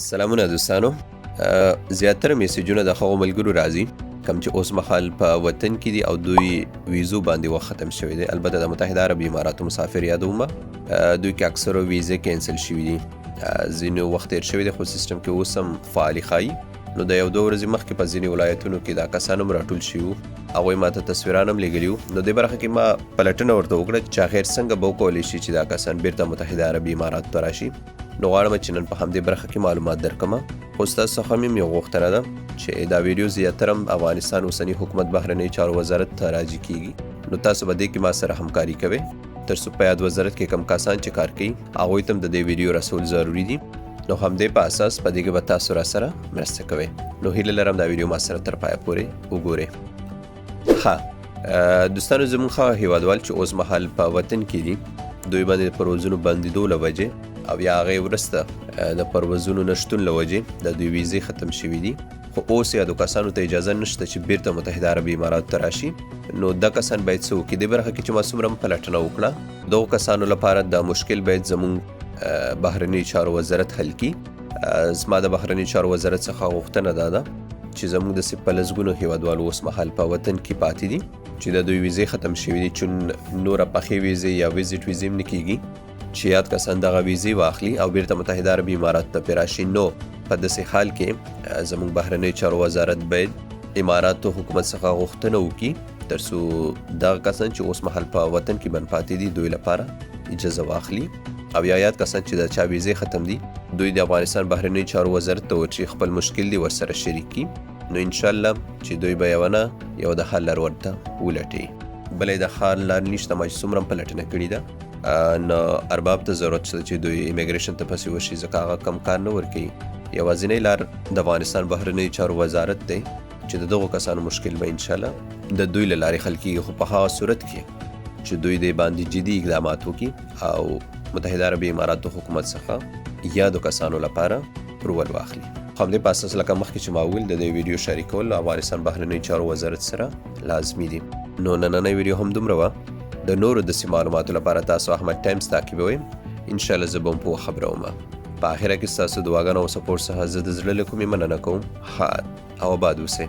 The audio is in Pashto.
سلامونه دوستانو، زیاتره میسجونه د هغو ملګرو راځي کوم چې اوس مهال په وطن کې دي او دوی ویزو باندې وخت ختم شوی دی. البته د متحده عربي اماراتو مسافر یادوم، دوی کې اکثرو ویزې کینسل شوي دي، ځینې وخت تیر شوی دی خو سیستم کې اوس هم فعالي ښایي. نو د یو دوه ورځې مخکې په ځینې ولایتونو کې دا کسان هم راټول شوي وو، هغوی ماته تصویران هم لېږلي وو. نو دې برخه کې ما پلټنه ورته وکړه چې اخر څنګه به وکولی شي چې دا کسان بیرته متحده عربي اماراتو ته راشي. نو غواړم چې نن په همدې برخه کې معلومات درکړم، خو ستاسو څخه مې یو غوښتنه ده چې دا ویډیو زیاتره افغانستان اوسني حکومت بهرنیو چارو وزارت ته راجع کیږي، نو تاسو به دې کې ما سره همکاري کوئ تر څو په یاد وزارت کې کم کسان چې کار کوي هغوی ته هم د دې ویډیو رسول ضروري دي. نو همدې په اساس په دې کې به تاسو را سره مرسته کوئ. نو هیله لرم دا ویډیو ما سره تر پایه پورې وګورئ. ښه دوستانو، زموږ هغه هیوادوال چې اوس مهال په وطن کې دي، دوی باندې د پروازونو بندیدو له وجې او یا هغې وروسته د پروازونو نشتون له وجې د دوی ویزې ختم شوي دي، خو اوس یادو کسانو ته اجازه نشته چې بیرته متحده عربي اماراتو ته راشي. نو دا کسان باید څه وکړي؟ دې برخه کې چې ما څومره هم پلټنه وکړه، دغو کسانو لپاره دا مشکل باید زموږ بهرنیو چارو وزارت حل کړي. زما د بهرنیو چارو وزارت څخه غوښتنه دا ده چې زموږ داسې په لسګونو هیوادوال اوس مهال په وطن کې پاتې دي چې د دوی ویزې ختم شوي دي، چون نوره پخې ویزې یا ویزیټ ویزې هم نه کیږي چې یاد کسان دغه ویزې واخلي او بیرته متحده عربي اماراتو ته پرې راشي. نو په داسې حال کې زموږ بهرنیو چارو وزارت باید اماراتو حکومت څخه غوښتنه وکړي ترڅو دغه کسان چې اوس مهال په وطن کې بند پاتې دي دوی لپاره اجازه واخلي، او یا یاد کسان چې د چا ویزې ختم دي دوی د افغانستان بهرنیو چارو وزارت ته ورشي، خپل مشکل دي ورسره شریک کړي. نو انشاءالله چې دوی به یوه نه یو د حل لار ورته ولټوي. بله د حل لار نشته، ما چې څومره هم پلټنه کړې ده نو ارباب ته ضرورت شته چې دوی امیګریشن ته پسې ورشي، ځکه هغه کم کار نه ورکوي. یوازینۍ لار د افغانستان بهرنیو چارو وزارت دی چې د دغو کسانو مشکل به انشاءالله د دوی له لارې حل کېږي، خو په هغه صورت کې چې دوی دې باندې جدي اقدامات وکړي او متحده عربي اماراتو حکومت څخه یادو کسانو لپاره پرول واخلي. خو همدې په اساس لکه مخکې چې ما وویل د دې ویډیو شریکول له افغانستان بهرنیو چارو وزارت سره لازمي دي. نو نننۍ ویډیو هم دومره وه. د نورو داسې معلوماتو لپاره تاسو احمد ټایمز تعقیبوئ، انشاءالله زه به هم پوه خبروم. په آخره کې ستاسو دعاګانو او سپورټ څخه زه د زړه له کومې مننه کوم. ښاد او آباد اوسئ.